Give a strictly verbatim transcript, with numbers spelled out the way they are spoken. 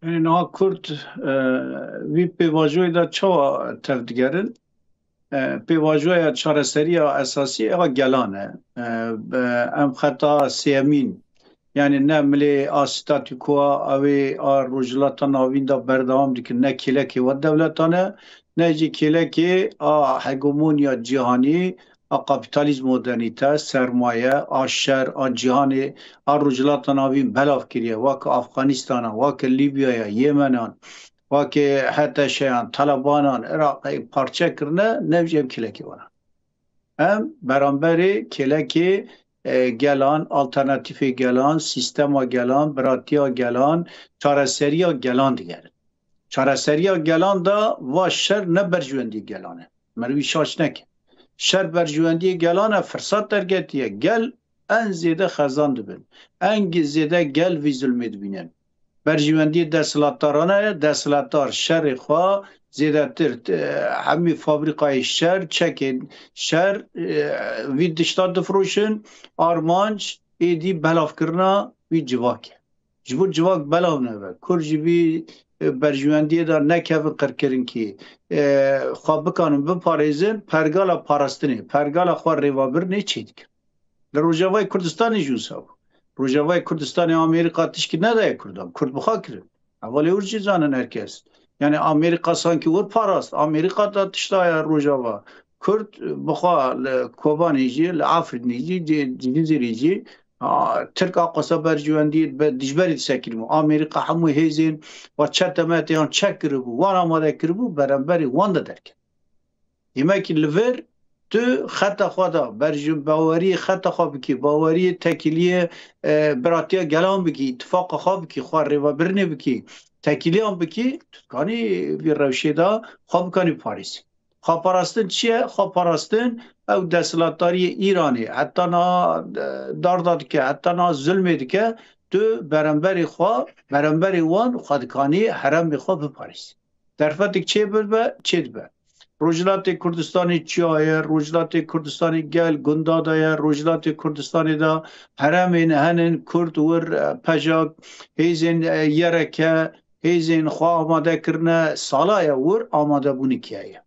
Yanî niha Kurd e, vî pêvajoyê de çawa tevdigerin? E, pêvajoya çareseriya esasî ewa gelan e. E, be- em xeta sêyemîn, yanî ne milê a statûkoa ew ê a Rojhilata Navîn de berdewam dikin, ne kêlekê we dewletan e, ne jî kêlekê a hegemoniya cîhanî, a kapîtalîzm modernîte, sermaye, a şer, a cîhanê, a Rojhilata Navîn belav kiriye, weke Afganîstana, weke Lîbyaya, Yemenan, weke HTŞ'yan, Talebanan, Iraqê parçe kirine, ne jî em kêlekê wan e. Em beramberê kêlekê e, gelan, alternatîfê gelan, sîstema gelan, biratiya gelan, çareseriya gelan digerin. Çareseriya gelan de va şer ne berjwendî gelan e. Merivî şaş neke. Şer berjwendiyê gelan e, firsat derketiye. Gel en zêde xezan dibin. En zêde gel vî zulmê dibînin. Berjwendiyê desthilatdarane ye, desthilatdar şerê xwe zêdetir, e, hemî fabrîkayê şer, çekên şer, e, vî dişta difiroşin, armanc êdî belavkirina vî civakê. Ji bo civak belav nebe, Kurd ji vî, e, berjwendiyê de nekevin qirkirinkî, e, xwe bikanin biparêzin, pergala parastinê, pergala xwe rêvabirinê çêdikin. Li Rojavayê Kurdistanê jî wisa bû. Rojavayê Kurdistanê Amerîka tişkî nedaye Kurdan. Kurd bi xwe kirin. Hevalê wir jî zanin her kes. Yani Amerîka sanki wir parast. Amerîka da tişta ya Rojava. Kurd bi xwe li Kobanê jî, li Afrînê jî, cê-, Cizîrê jî, a, Tirk a qasa berjewendî be dijberî disekirî bû. Amerîka hemû hêzên ve çetemetê yan çek kiribû, wan amade kiribû, beramberî wan de derket. Demek ki li vir tu xeta xwe de berjim baweriyê xeta xwe bikî, baweriyê tekiliyê, e, biratiya gelan bikî, îtifaqa xwe bikî, xwe rêvebirinê bikî, tekiliyan bikî, tu dikanî vî rewşê de xwe bikanî parêzî. Xweparastin çi ye? Xweparastin ew desthilatdariyê Îranê, heta niha, e, darda dike, heta niha zulmê dike, tu beramberê xwe, beramberê wan xwe dikanî heremê xwe biparêzî. Derfetek çê bibe, çê dibe. Rojhilatê Kurdistanê çiya ye? Rojhilatê Kurdistanê gel gunda de ye. Rojhilatê Kurdistanê de heremên henin Kurd wir, e, pejak, hêzên, e, Y R K, hêzên xwe amade kirine, sala ye wir amadebûnê kiye ye.